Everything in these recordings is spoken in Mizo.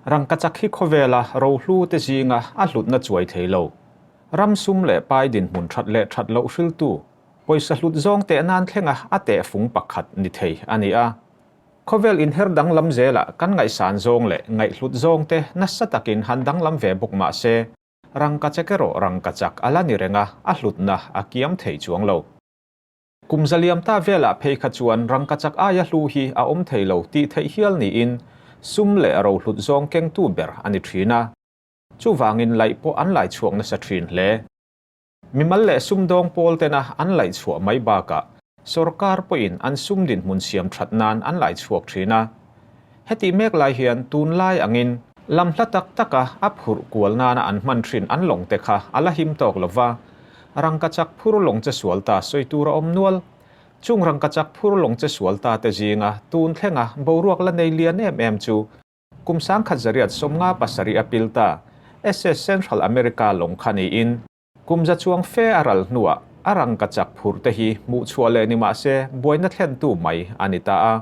Rangkachak hi khawvela rohlu te zinga a hlutna chuai thei lo. Ram sum leh pai dinhmun that leh that loh hriltu, pawisa hlut zawng teh nan thlenga a tehfung pakhat ni thei a ni a. Khawvel inher danglam zelah kan ngaihsan zawng leh ngaihhlut zawng te nasa takin han danglam ve bawk mah se, rangkachak erawh rangkachak a la ni reng a, a hlutna a kiam thei chuang lo. Kum zaliam ta velah phei kha chuan rangkachak aia hlu hi a awm thei lo tih theih hial niin sum leh rohlut zawng kengtu ber a ni thin a. Chuvangin laih pawh an lai chhuak nasa thin hle. Mimal leh sumdawng pawl tena an laih chhuah mai bakah sawrkar pawhin an sum dinhmun siam that nan an lai chhuak thin a. Hetih mek lai hian tunlai angin lam hla tak taka a phurh kual nana an hman thin an lawng te kha a la him tawk lo va, rangkachak phur lawng che sual ta sawi tur a awm nual. Chung rangkachak phur lawng che sual ta te zinga tun thlenga boruak la nei lian em em chu kum 1957 a pil ta SS Central America lawng kha niin Kum za chuang fe a ral hnuah a rangkachak phurh te hi hmuh chhuah leh ni mah se buaina thlentu mai a ni ta a.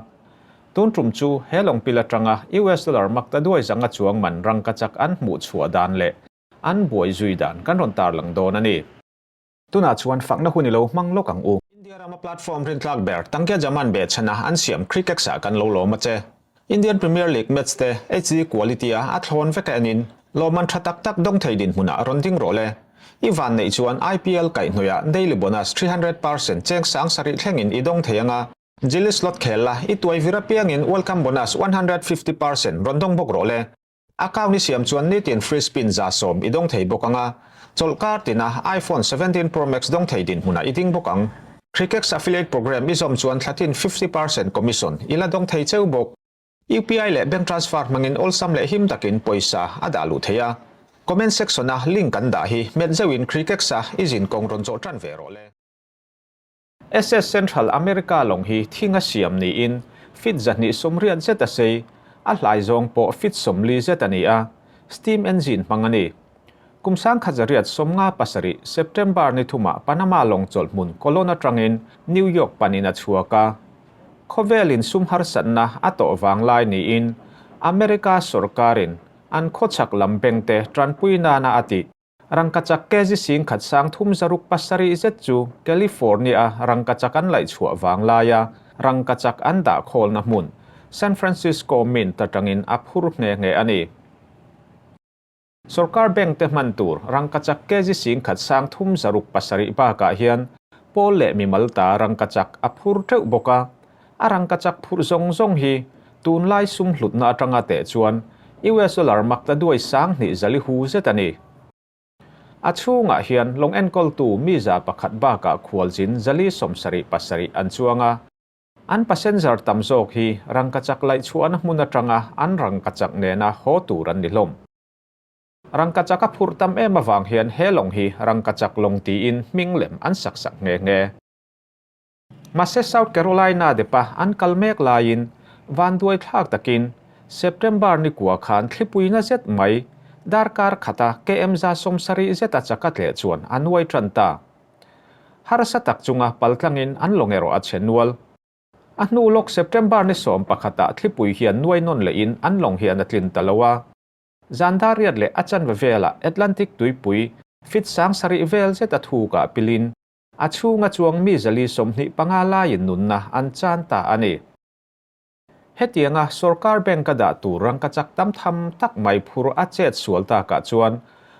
Tun tum chu he lawngpil atanga US dollar makta duai zanga chuang man rangkachak an hmuh chhuah dan leh an buai zui dan kan rawn tarlang dawn a ni. Tunah chuan fakna hun i lo hmang lawk ang u. India rama platform rintlak ber Tangkia Jaman behchhana an siam Crickex ah kan lo lawm a che. Indian Premier League match te HD quality a a thlawn vek a enin lawmman tha tak tak dawng thei dinhmunah rawn ding rawh le. I van neih chuan IPL kaihhnawihah daily bonus 300% cheng sang sarih thlengin i dawng thei anga, Jilly slot khel la i tuai vir apiangin welcome bonus 150% rawn dawng bawk rawh le. Account i siam chuan nitin free spin 110 i dawng thei bawk anga, chawlhkar tina iPhone 17 Pro Max dawng thei dinhmunah i ding bawk ang. Crickex affiliate program i zawm chuan thlatin 50% commission i la dawng thei cheu bawk. UPI leh bank transfer hmangin awlsam leh him takin pawisa a dah luh thei a. Comment section-a link kan dah hi hmet zeuhin Crickex-a i zin kawng rawn zawh tan ve rawh le. SS Central America lawng hi thinga siam niin feet 280 zet a sei, a hlai zawng pawh feet 40 zet a ni a, steam engine hmang a ni. Kum 1957 September ni thumah Panama lawng chawlhhmun Colon atangin New York panin a chhuak a. Khawvelin sum harsatna a tawh vang lai niin America sawrkarin an khawchhak lam bank te tanpui nana a tih. Rangkachak kg 1307 zet chu California rangkachak an laih chhuah vang laia rangkachak an dah khawlna hmun San Francisco Mint atangin a phur nghe nghe a ni. Sorkar bank te hman tur rangkachak kg 1307 bakah hian pawl leh mimal ta rangkachak a phur teuh bawk a, a rangkachak phurh zawng zawng hi tunlai sum hlutna atanga teh chuan US dollar makta duai 2000 li hu zet a ni. A chhungah hian lawng enkawltu mi 100 bakah khualzin 477 an chuang a, an passenger tam zawk hi rangkachak laih chhuahna hmun atanga an rangkachak nena haw tur an ni hlawm. Rangkachak a phurh tam em avang hian he lawng hi rangkachak lawng tiin hming lem an sak sak nghe nghe. Mahse South Carolina depa an kal mek laiin vanduai thlak takin September ni kua khan thlipui na zet mai darkar khata KM 170 zeta chaka tleh chuan a nuai tan ta. Harsa tak chunga paltlangin an lawng erawh a che nual. A hnu lawk September ni 11ah thlipui hian nuai nawn lehin an lawng hian a tlin ta lo a. Zan dar riat leh a chanve velah Atlantic tuipui feet 7000 vel zet a thukah pilin a chhunga chuang mi 425 laiin nunna an chan ta a ni. Hetianga sawrkar bank a dah tur rangkachak tam tham tak mai phur a chet sual takah chuan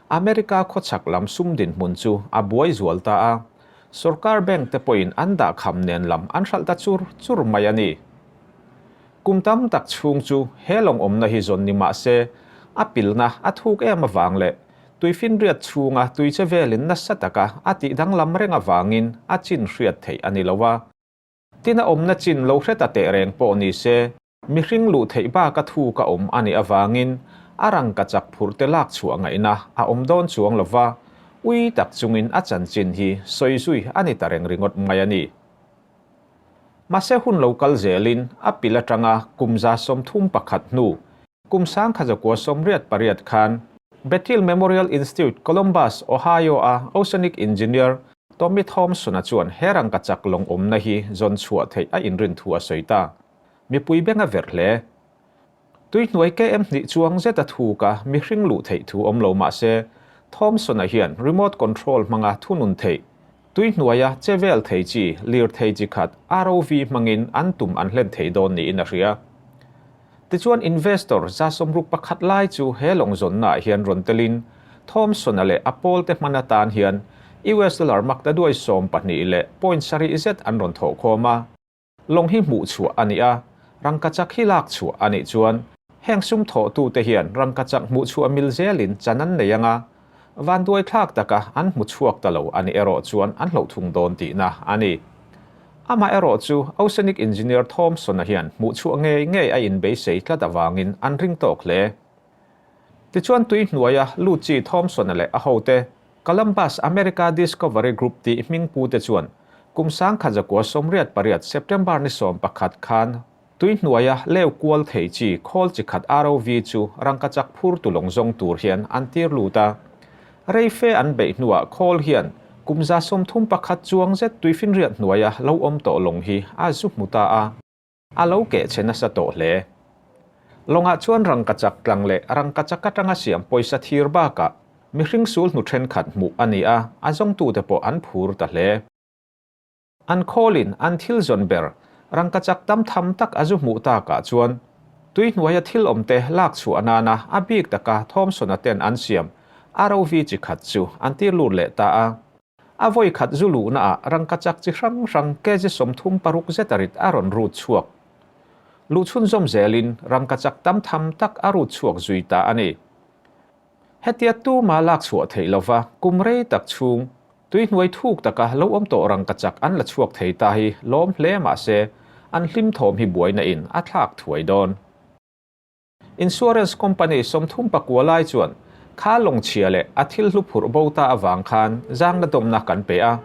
America khawchhak lam sum dinhmun chu a buai zual ta a, sawrkar bank te pawhin an dah kham nen lam an hralh ta chur chur mai a ni. Kum tam tak chhung chu he lawng awmna hi zawn ni mah se, a pilna a thuk em avang leh tuifinriat chhunga tui che velin nasa taka a tih danglam reng avangin a chin hriat theih a ni lo a. Tin a awmna chin lo hre ta teh reng pawh ni se, mihring luh theih baka thuk a awm a nih avangin a rangkachak phurh te lak chhuah ngaihna a awm dawn chuang lo va, ui tak chungin a chanchin hi sawi zui a ni ta reng ringawt mai a ni. Mahse hun lo kal zelin a pil atanga kum 31 hnu kum 1988 khan Bethel Memorial Institute, Columbus, Ohio a oceanic engineer Tommy Thompson-a chuan he rangkachak lawng awmna hi zawn chhuah theih a inrin thu a sawi ta. Mipui beng a verh hle. Tuihnuai KM hnih chuang zeta thuka mihring luh theih thu awm lo mah se, Thomson-a hian remote control hmanga thunun theih, tuihnuaia che vel thei chi lirthei chi khat ROV hmangin an tum an hlen thei dawn niin a hria. Tichuan investor 161 lai chu he lawng zawnnaah hian rawn telin Thomson-a leh a pawlte hman atan hian US dollar maktaduai 12 leh point sarih zet an rawn thawhkhawm a. Lawng hi hmuh chhuah a nih a, rangkachak hi lak chhuah a nih chuan heng sum thawhtute hian rangkachak hmuh chhuah mil zelin chan an nei ang a, vanduai thlak taka an hmu chhuak ta lo a nih erawh chuan an hloh thung dawn tihna a ni. Amah erawh chu Oceanic Engineer Thomson-a hian hmuh chhuah ngei ngei a inbeisei tlat avangin an ring tawk hle. Tichuan tui hnuaia Luci Thomson-a leh a hote Columbus America Discovery Group tih hming pute chuan kum 1988 September ni 11 khan tui hnuaia leu kual thei chi khawl chi khat ROV chu rangkachak phur tu lawng zawng tur hian an tir lut a. Rei fe an beih hnuah khawl hian kum 31 chuang zet tuifinriat hnuaia lo awm tawh lawng hi a zu hmu ta a. A lo keh che nasa tawh hle. Lawngah chuan rangkachak tlang leh rangkachak atanga siam pawisa thir bakah mihring sul hnu thenkhat hmuh a ni a, a zawngtute pawh an phur ta hle. An khawlin an thil zawn ber rangkachak tam tham tak a zu hmuh takah chuan tuihnuaia thil awmte lak chhuah nana a bik taka Thomson-a ten an siam ROV chi khat chu an tir lut leh ta a. A vawi khat zu luhnaah rangkachak chi hrang hrang kg 36 zet a rit a rawn rut chhuak. Luh chhunzawm zelin rangkachak tam tham tak a rut chhuak zui ta a ni. Hetia tuma lak chhuah theih lova kum rei tak chhung tuihnuai thuk taka lo awm tawh rangkachak an la chhuak thei ta hi lawm hle mah se an hlim thawm hi buaina in a thlak thuai dawn. Insurance company 39 lai chuan kha lawng chhia leh a thil hlu phurh bo ta avang khan zangna dawmna kan pe a,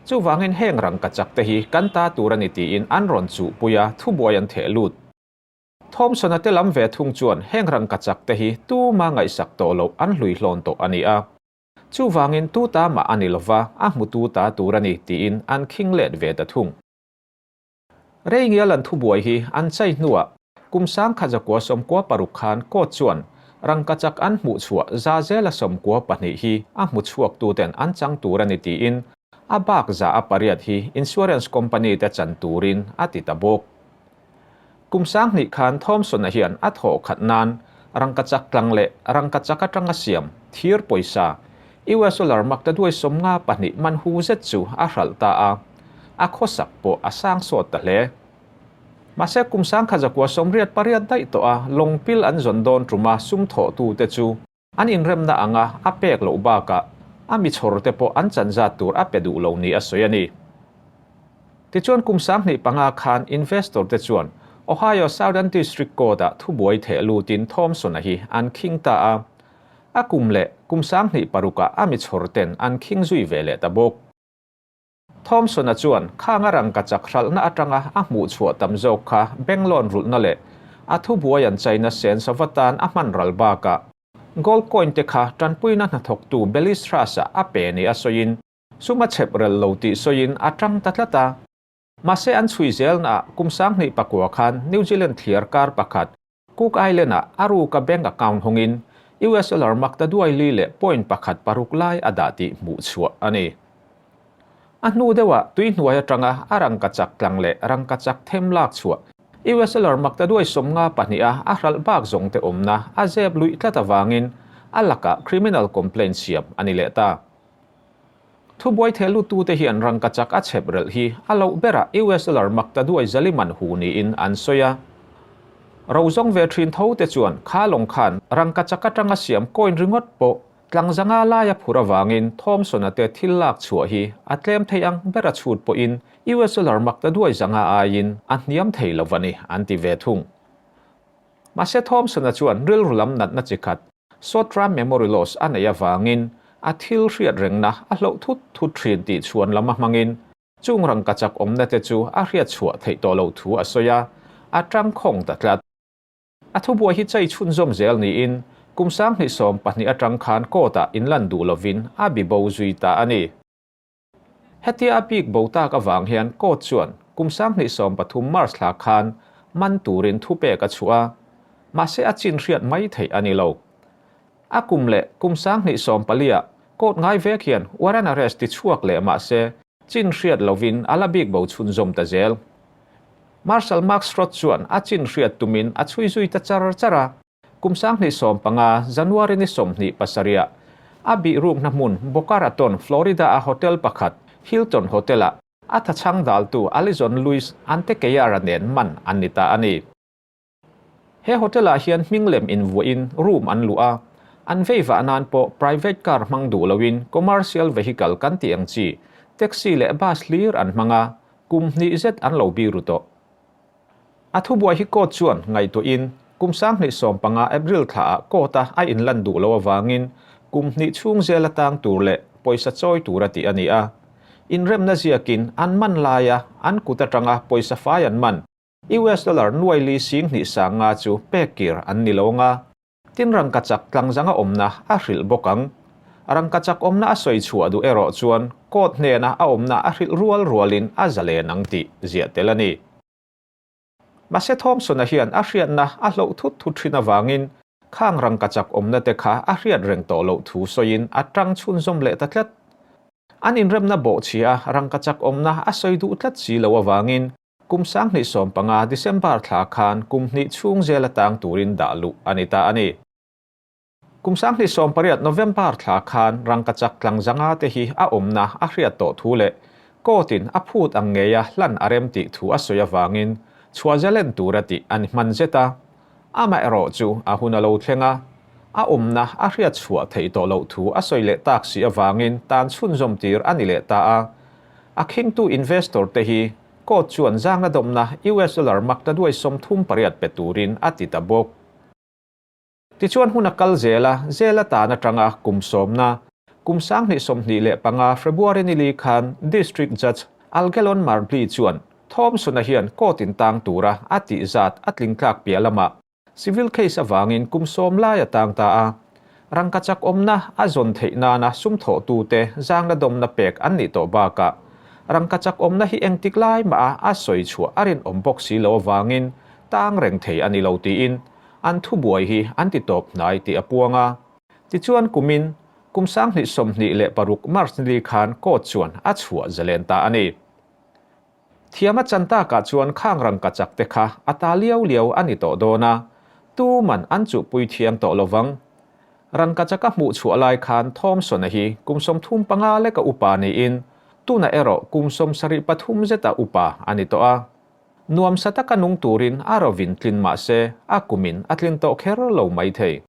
chuvangin heng rangkachak te hi kan ta tur a ni tiin an rawn chuhpui a, thubuai an theh lut. Thomson-a te lam ve thung chuan heng rangkachak te hi tuma ngaihsak tawh loh an hlui hlawn tawh a ni a, chuvangin tu ta mah a ni lova a hmutu ta tur a ni tiin an khing let ve ta thung. Reingial an thubuai hi an chai hnuah kum 1996 khan court chuan rangkachak an hmuh chhuah za zela 92 hi a hmu chhuak tuten an chang tur a ni tiin a bak za a pariat hi insurance company te chan turin a ti ta bawk. Kum 2000 khan Thomson-a hian a thawh khat nan rangkachak tlang leh rangkachak atanga siam thir pawisa US dollar maktaduai 52 man hu zet chu a hralh ta a. A khawsak pawh a sang sawt ta hle. Mahse kum 1988 daih tawh a lawng pil an zawn dawn tuma sum thawhtute chu an inremna anga a pek loh bakah a mi chhawrte pawh an chan zat tur a pe duh lo ni a sawi a ni. Tichuan kum 2005 khan investor te chuan Ohio Southern District Court-ah thubuai theh lutin Thomson-a hi an khing ta a. A kum leh kum 2006-ah a mi chhawrten an khing zui ve leh ta bawk. Thomson-a chuan khang a rangkachak hralhna atanga a hmuh chhuah tam zawk kha bank loan rulhna leh a thubuai an chaina sen sava tan a hman ral bakah gold coin te kha tanpuina hnathawktu Belize Trust-ah a pe ni a sawiin sum a chhep rel lo tih sawiin a tang ta tlat a. Mahse an chhui zelnaah kum 2009 khan New Zealand thliar kar pakhat Cook Island-ah a ruka bank account hawngin US dollar maktaduai li leh point pakhat paruk lai a dah tih hmuh chhuah a ni. A hnu deuhah tui hnuai atanga a rangkachak tlang leh rangkachak them lak chhuah US dollar maktaduai 52 a a hralh bak zawng te awmna a zep luih tlat avangin a lakah criminal complaint siam a ni leh ta. Thubuai theh luttute hian rangkachak a chhep relh hi a loh berah US dollar maktaduai zaliman hu niin an sawi a. Ro zawng ve thin tho te chuan kha lawng khan rangkachak atanga siam coin ringawt pawh tlangzanga laia phur avangin Thomson-a te thil lak chhuah hi a tlem thei ang ber a chhut pawhin US dollar maktaduai zanga aiin a hniam thei lo a ni an ti ve thung. Mahse Thomson-a chuan rilru lam natna chi khat Short-term memory loss a neih avangin a thil hriat rengna a hloh thut thut thin tih chhuan lam a hmangin chung rangkachak awmna te chu a hriat chhuah theih tawh loh thu a sawi a, a tangkhawng ta tlat. A thubuai hi chei chhunzawm zel niin kum 2012 atang khan court-ah inlan duh lovin a bibo zui ta a ni. Hetia a bik bo tak avang hian court chuan kum 2013 March thla khan man turin thupek a chhuah a. Mahse a chin hriat mai theih a ni lo. A kum leh kum 2014 ah court ngai vek hian warrant arrest ti chhuak leh mahse chin hriat lovin a la bik bo chhunzawm ta zel. Marshal Mark Stroth chuan a chin hriat tumin a chhui zui ta char char a. Kum 2015 January ni 27 ah a bih rukna hmun Boca Raton, Florida a hotel pakhat Hilton Hotel ah a thachhang daltu Alison Luis Antequera nen man an ni ta a ni. He hotel-ah hian hming lem invuahin room an luh a, an vei vah nan pawh private car hmang duh loin commercial vehicle kan tih ang chi taxi leh bus hlir an hmang a, kum hnih zet an lo biru tawh. A thubuai hi court chuan ngaihtuahin kum 2015 April thlaah court-a a inlan duh loh avangin kum hnih chhung zel atang tur leh pawisa chawi tura tih a ni a. Inremna ziakin an man laia an kut atanga pawisa fai an man. US dollar nuai li 2500 chu pek kir an ni lo anga, tin rangkachak tlangzanga awmna a hrilh bawk ang. Rangkachak awmna a sawi chhuah duh erawh chuan court hnena a awmna a hrilh rual rualin a zalen ang tih ziah tel a ni. Mahse Thompson-a hian a hriatna a hloh thut thut thin avangin khang rangkachak awmna te kha a hriat reng tawh loh thu sawiin a tang chhunzawm leh ta tlat. An inremna bawhchhia rangkachak awmna a sawi duh tlat si lo avangin Kum 2015 December thla khan kum hnih chhung zel atang turin dah luh a ni ta a ni. Kum 2018 November thla khan rangkachak tlangzanga te hi a awmna a hriat tawh thu leh court-in a phut ang ngeia hlan a rem tih thu a sawi avangin chhuah zalen tura tih a ni hman zet a. Amaherawh chu a hun a lo thleng a, a awmna a hriat chhuah theih tawh loh thu a sawi leh tak si avangin tan chhunzawm tir a ni leh ta a. A khingtu investor te hi Court chuan zangna dawmna US dollar maktaduai 38 pe turin a ti ta bawk. Tichuan hun a kal zel a, zel atan atanga kum sawmna, kum 2025 February ni li khan District Judge Algelon Marbley chuan Thompson-a hian court in tang tura a tih zat a tling tlak piah lamah Civil case avangin kum sawm lai a tang ta a, rangkachak awmna a zawn theih nana sum thawhtute zangna dawmna pek an nih tawh bakah rangkachak awmna hi engtik lai mah a sawi chhuah a rinawm bawk si lo avangin tang reng thei a ni lo tiin an thubuai hi an ti tawp hnai tih a puang a. Tichuan kumin kum 2026 March ni li khan court chuan a chhuah zalen ta a ni. Thiam a chan takah chuan khang rangkachak te kha a ta liau liau a ni tawh dawn a, tuman an chuhpui thiam tawh lo vang. Rangkachak a hmuh chhuah lai khan Thompson-a hi kum 35 leka upa niin, tunah erawh kum 73 zeta upa a ni tawh a. Nuamsa taka nung turin a rovin tlin mah se, a kumin a tlin tawh kher lo mai thei.